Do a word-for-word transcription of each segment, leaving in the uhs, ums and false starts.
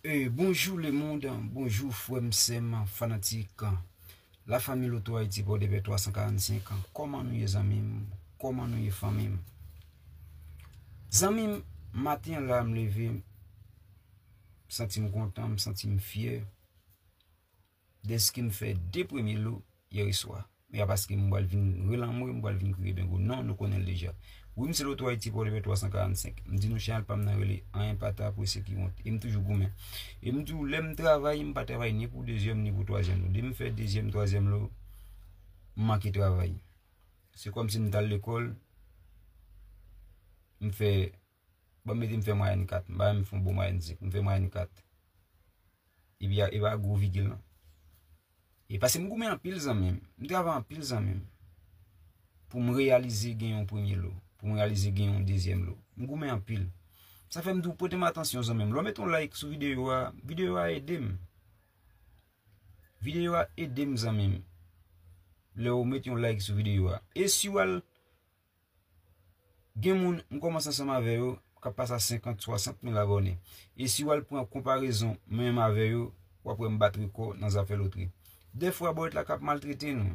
E, bonjou lemonn, bonjou frè m, sè m, fanatik Lafanmi Loto Ayiti Pòdepè twa san karannsenk. Kòman nou ye zanmi m? Kòman nou ye fanmi m? Zanmi m, maten an la m leve, m santi m kontan, m santi m fyè dèske m fè de premye lo yè swa. E a paske m pral vin relanmwe, m pral vin kriye bengo. Non, nou konnen l deja. Wi, m se Loto Ayiti Pòdepè twa san karannsenk. M di nou chanèl pa m nan rele anyen pa ta pou se ki wont. E m toujou goumen. E m di w, lè m travay, m pa travay ni pou dezyèm, ni pou twazyèm lo. Depi m fè dezyèm, twazyèm lo, m manke travay. Se kòmsi m t al lekòl, m fè, bon, mete m fè mwayèn kat. M pa menm fè yon bon mwayèn senk. M fè mwayèn kat. Epi a, e pa gwo vigil non. E paske m goumen anpil zanmi m. M travay anpil zanmi m. Pou m reyalize gen yon premye lo. Pou m reyalize gen yon dezyèm lo. M goumen anpil. Sa fè m di w pote m atansyon zanmi m. Lè w mete yon like sou videyo a, videyo a ede m. Videyo a ede m zanmi m. Lè w mete yon like sou videyo a. E si w al Gen moun, m kòmanse ansanm avè yo, k ap pase a senkant, swasant mil abòne. E si w al pran konparezon mwen menm avè yo, w ap wè m bat rekò nan zafè lotri. Dèfwa bòt la k ap maltrete nou.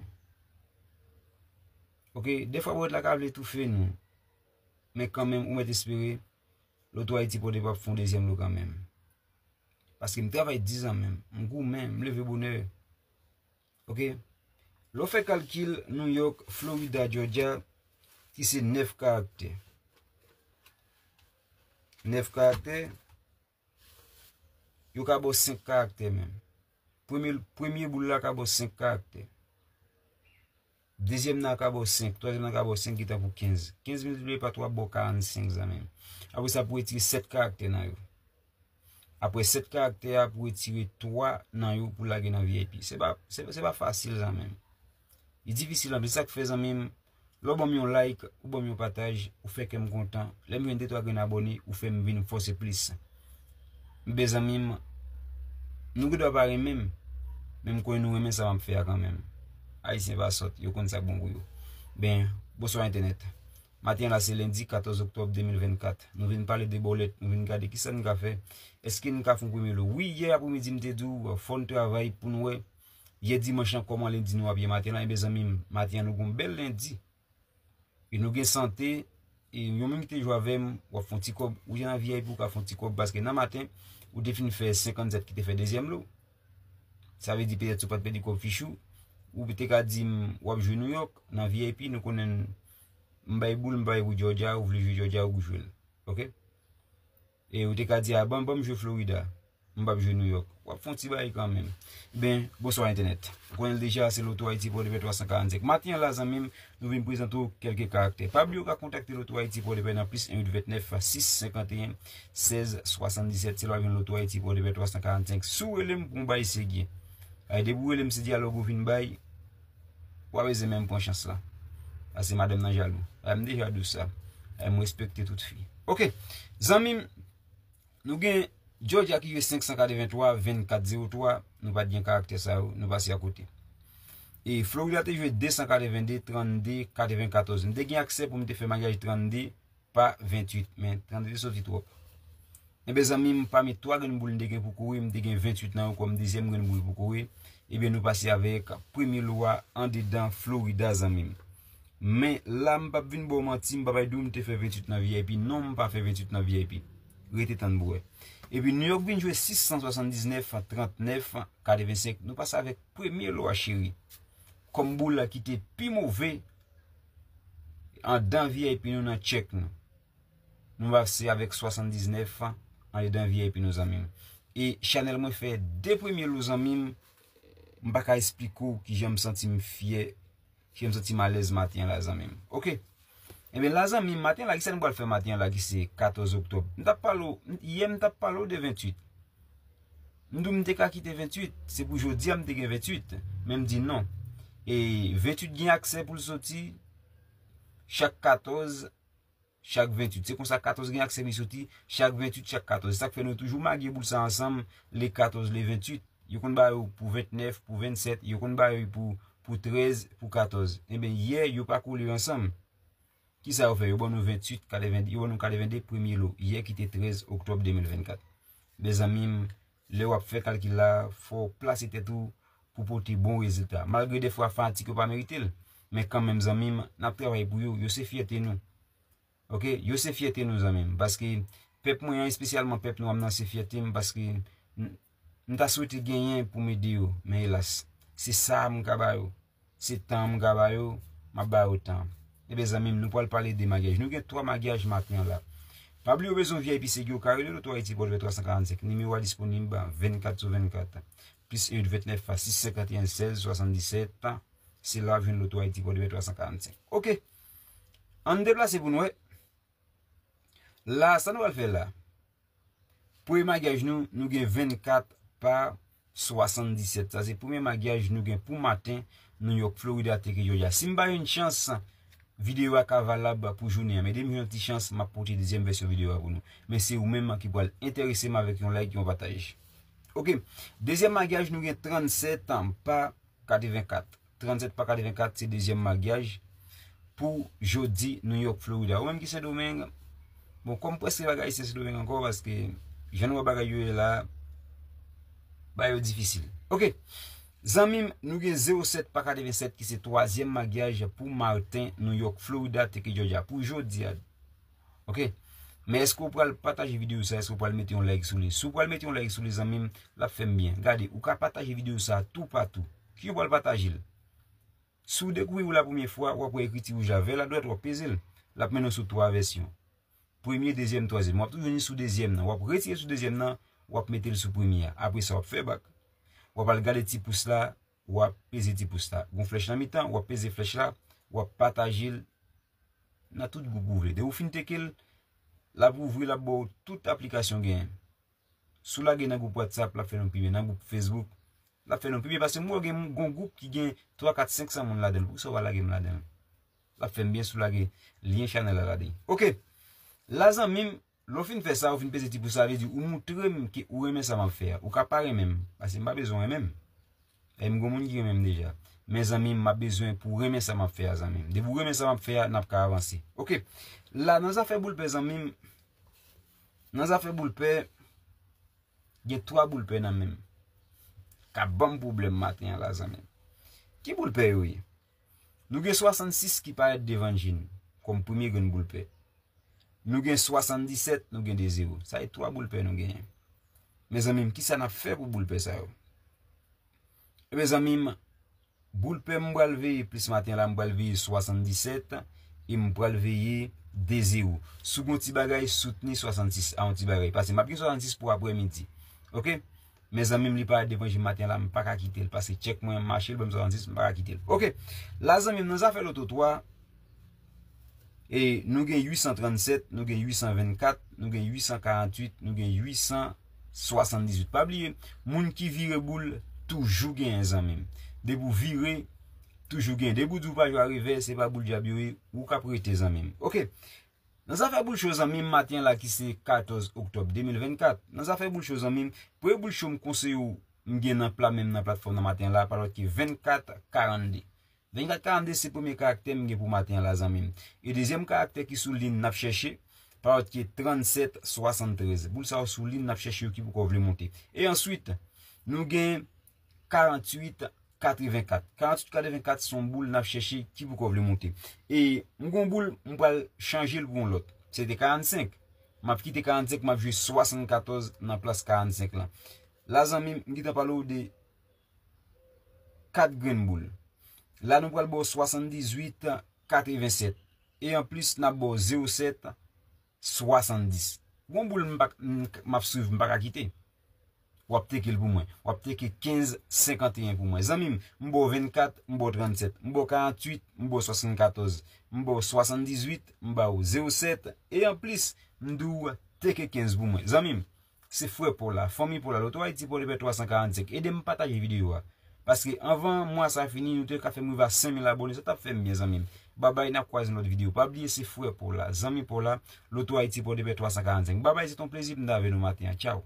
Oke, dèfwa bòt la ka vle toufe nou. Men kanmenm, ou mèt espere, Loto Ayiti Pòdepè ap fè yon dezyèm lo kanmenm. Paske m travay di zanmi m, m goumen, m leve bonè. Oke? Lè w fè kalkil New York, Florida, Georgia, ki se nèf karaktè. Nèf karaktè, yo ka ba w senk karaktè menm. Premye, premye boul la ka ba w senk karaktè. Dezyèm nan ka ba w senk, twazyèm nan ka ba w senk, gentan pou kenz. Kenz miltipliye pa twa ba w karannsenk zanmi m. Apre sa, pou retire sèt karaktè nan yo. Apre sèt karaktè a, pou retire twa nan yo pou lage nan V I P. Se pa, se, se pa fasil zanmi m. Li difisil anpil. Sa k fè zanmi m, lè w ban m yon like, ou ban m yon pataj, ou fè kè m kontan. Lè m jwenn de twa grenn abòne, ou fè m vin fòse plis. Enben zanmi m, nou gen dwa pa renmen m, men m konnen nou renmen sa m ap fè a kanmenm. Ayisyen pa sòt, yo konn sa k bon pou yo. Ben, bonswa entènèt. Maten an la se lendi katòz oktòb de mil vennkat. Nou vin pale de bòlèt, nou vin gade kisa n ka fè. Èske n ka fè yon premye lo? Wi, yè apremidi m te di w, fò n travay pou n wè. Yè dimanch lan kòman lendi nou ap ye maten la? Enben zanmi m, maten an nou gen yon bèl lendi. E nou gen sante, e yon moun ki te jwe avè m, w ap fè yon ti kòb, ou te nan V I P ou ka fè yon ti kòb, paske nan maten, ou te fin fè senkannsèt ki te fè dezyèm lo. Sa vle di petèt si w pa t pèdi kòb fich ou, ou te ka di m w ap jwe New York, nan V I P, nou konnen m bay boul, m bay pou Georgia, ou vle jwe Georgia, ou jwe l. Oke? E ou te ka di, a, ban, ban m jwe Florida. M p ap jwe New York. W ap fè yon ti bagay kanmenm. Ben, bonswa entènèt. Ou konnen l deja, se Loto Ayiti Pòdepè twa san karannsenk. Maten an la, zanmi m, nou vin prezante w kèlke karaktè. Pa bliye w ka kontakte Loto Ayiti Pòdepè nan plis en uit vennèf sis senkanteyen sèz swasanndisèt. Se la w ap jwenn Loto Ayiti Pòdepè twa san karannsenk. Si w rele m pou yon bagay serye. Ay, depi w rele m, se dyalòg ou vin bay. W a bezwen menm pran chans la. Paske madanm nan jalou. Ay, m deja di w sa. Ay, m respekte tout fi. Oke. Zanmi m, nou gen Georgia ki jwe senk san katrevenntwa, vennkat zewo twa, nou pa t gen karaktè sa yo, nou pase akote. E Florida te jwe de san katrevenndi, trannde, katrevenkatòz. M te gen aksè pou m te fè maryaj trannde pa venntuit, men trannde te soti twòp. Enben zanmi m, pami twa grenn boul m te gen pou kore, m te gen venntuit nan yo kòm dezyèm grenn boul pou kore. Ebyen nou pase avèk premye lo a andedan Florida zanmi m. Men la m p ap vin ba w manti, m p ap al di w m te fè venntuit nan V I P. Non, m pa fè venntuit nan V I P. Rete tann pou wè. Epi New York vin jwe sis san swasanndiznèf, trannèf, katrevensenk. Nou pase avèk premye lo a cheri. Kòm boul la ki te pi move andan V I P nou nan tchèk nou. Nou pase avèk swasanndiznèf andedan V I P nou zanmi m. E chanèl mwen fè de premye lo zanmi m. M pa ka esplike w kijan m santi m fyè, kijan m santi m alèz maten an la zanmi m. Oke. Enben la zanmi m, maten an la, kisa nou pral fè maten an la ki se katòz oktòb? M t ap pale w, yè m t ap pale w de venntuit. M di w m te ka kite venntuit, se pou jodi a m te gen venntuit. Men m di non. E venntuit gen aksè pou l soti chak katòz, chak venntuit. Se konsa katòz gen aksè pou l soti chak venntuit, chak katòz. Se sa k fè nou toujou magye boul sa ansanm, le katòz, le venntuit. Yo konn ba yo pou vennèf, pou vennsèt, yo konn ba yo pou, pou trèz, pou katòz. Enben, yè, yo pa kole yo ansanm. Kisa yo fè? Yo ban nou venntuit, katreven, yo ban nou katrevende premye lo, yè ki te trèz oktòb de mil vennkat. Mezanmi m, Lè w ap fè kalkil la, fò w plase tèt ou pou pote bon rezilta. Malgre dèfwa fanatik yo pa merite l, men kanmenm zanmi m, n ap travay pou yo, yo se fyète nou. Oke, yo se fyète nou zanmi m, paske pèp mwen an, espesyalman pèp nwa m nan se fyète m, paske m, m ta swete genyen pou m ede yo, men elas, se sa m ka ba yo. Se tan m ka ba yo, m ap ba yo tan. Ebyen zanmi m, nou pral pale de maryaj. Nou gen twa maryaj maten an la. Pa bliye w bezwen V I P Seguro, ka rele Loto Ayiti Pòdpè twa san karannsenk. Nimewo a disponib vennkat sou vennkat. Plis en vennèf a sis senkanteyen sèz swasanndisèt. Se la w ap jwenn Loto Ayiti Pòdpè twa san karannsenk. Oke. Ann deplase pou n wè. La, sa nou pral fè la? Premye maryaj nou, nou gen vennkat pa swasanndisèt. Sa se premye maryaj nou gen pou maten New York, Florida, Teke, Georgia. Si m ba yo yon chans, videyo a ka valab pou jounen an. Men depi m jwenn yon ti chans, m ap pote dezyèm vèsyon videyo a pou nou. Men se ou menm ki pral enterese m avèk yon like, yon pataj. Oke. Dezyèm maryaj, nou gen trannsèt pa katrevenkat. Trannsèt pa katrevenkat, se dezyèm maryaj pou jodi New York, Florida. Ou menm ki Sendomeng, bon, kòm prèske pa gen Ayisyen Sendomeng ankò, paske jan nou wè bagay yo ye la, bagay yo difisil. Oke. Zanmi m, nou gen zewo sèt pa katrevensèt ki se twazyèm maryaj pou maten New York, Florida, Teke, Georgia. Pou jodi a, oke? Men èske w pral pataje videyo sa? Èske w pral mete yon like sou li? Si w pral mete yon like sou li, zanmi m, l ap fè m byen. Gade, ou ka pataje videyo sa toupatou. Ki w pral pataje l? Si w dekouvri w la premye fwa, w ap wè ekriti wouj la vè ladwat, w ap peze l. L ap mennen w sou twa vèsyon. Premye, dezyèm, twazyèm. W ap toujou vini sou dezyèm nan. W ap retire sou dezyèm nan, w ap mete l sou premye a. Apre sa, w ap fè bak. W ap al gade ti pous la, w ap peze ti pous la. Gon flèch nan mitan, w ap peze flèch la, w ap pataje l nan tout gwoup ou vle. Depi w fin teke l, l ap ouvri, l ap ba w tout aplikasyon genyen. Si w lage nan gwoup WhatsApp, l ap fè nou pi byen. Nan gwoup Facebook, l ap fè nou pi byen. Paske m wè gen gon gwoup ki gen twa, kat, senk san moun ladan l. Poukisa w pa lage m ladan l? L ap fè m byen si w lage lyen chanèl la ladan l. Oke. La, zanmi m, lè w fin fè sa, ou fin peze ti pous, sa vle di ou montre m ke ou renmen sa m ap fè a. Ou ka pa renmen m, paske m pa bezwen w renmen m. E m gon moun ki renmen m deja. Men zanmi m, m ap bezwen pou w renmen sa m ap fè a, zanmi m. Depi w renmen sa m ap fè a, n ap ka avanse. Oke. La, nan zafè boul pè, zanmi m, nan zafè boul pè, gen twa boul pè nan men m k ap ban m pwoblèm maten an la, zanmi m. Ki boul pè yo ye? Nou gen swasannsis ki parèt devan je n kòm premye grenn boul pè. Nou gen swasanndisèt, nou gen de zewo. Sa e twa boul pè nou genyen. Men zanmi m, kisa n ap fè pou boul pè sa yo? Ebyen, zanmi m, boul pè m pral veye plis maten la, m pral veye swasanndisèt e m pral veye de zewo. Si w gen yon ti bagay, soutni swasannsis a yon ti bagay. Paske m ap gen swasannsis pou aprèmidi. Oke? Men zanmi m, li parèt devan je m maten la, m pa ka kite l. Paske tchèk mwen mache, l ban m swasannsis, m pa ka kite l. Oke. La, zanmi m, nan zafè loto twa, e nou gen uit san trannsèt, nou gen uit san vennkat, nou gen uit san karanntuit, nou gen uit san swasanndizuit. Pa bliye, moun ki vire boul toujou genyen, zanmi m. Depi w vire, toujou genyen. Depi w di w pa jwe a revè, se pa boul dyab yo ye, ou k ap rete, zanmi m. Oke. Nan zafè boul cho, zanmi m, maten la ki se katòz oktòb de mil vennkat. Nan zafè boul cho, zanmi m, premye boul cho m konseye w, m gen nan pla men m nan platfòm nan maten la, pa lòt ke vennkat karannde. Vennkat karannde se premye karaktè m gen pou maten an la, zanmi m. E dezyèm karaktè ki sou liy n ap chèche, pa lòt ke trannsèt swasanntrèz. Boul sa yo sou liy n ap chèche yo ki poko vle monte. E answit, nou gen karanntuit katrevenkat. Karanntuit katrevenkat se yon boul n ap chèche ki poko vle monte. E m gon boul, m pral chanje l pou yon lòt. Se te karannsenk. M ap kite karannsenk, m ap jwe swasannkatòz nan plas karannsenk lan. La, zanmi m, m gentan pale w de kat grenn boul. La, nou pral ba w swasanndizuit katrevensèt. E anplis, n ap ba w zewo sèt swasanndis. Gon boul m pa k, m k, m ap swiv, m pa ka kite. W ap teke l pou mwen. W ap teke kenz senkanteyen pou mwen. Zanmi m, m ba w vennkat, m ba w trannsèt, m ba w karanntuit, m ba w swasannkatòz, m ba w swasanndizuit, m ba w zewo sèt. E anplis, m di w teke kenz pou mwen. Zanmi m, se frè pa w la, fanmi pa w la, Loto Ayiti Pòdepè twa san karannsenk. Ede m pataje videyo a. Paske anvan mwa sa fini, nou te ka fè m rive a senk mil abòne, sa t ap fè m byen, zanmi m. Babay, n ap kwaze nan lòt videyo. Pa bliye, se frè pa w la, zanmi pa w la, Loto Ayiti Pòdepè twa san karannsenk. Babay, se t on plezi pou m t avè nou maten an. Tchaw.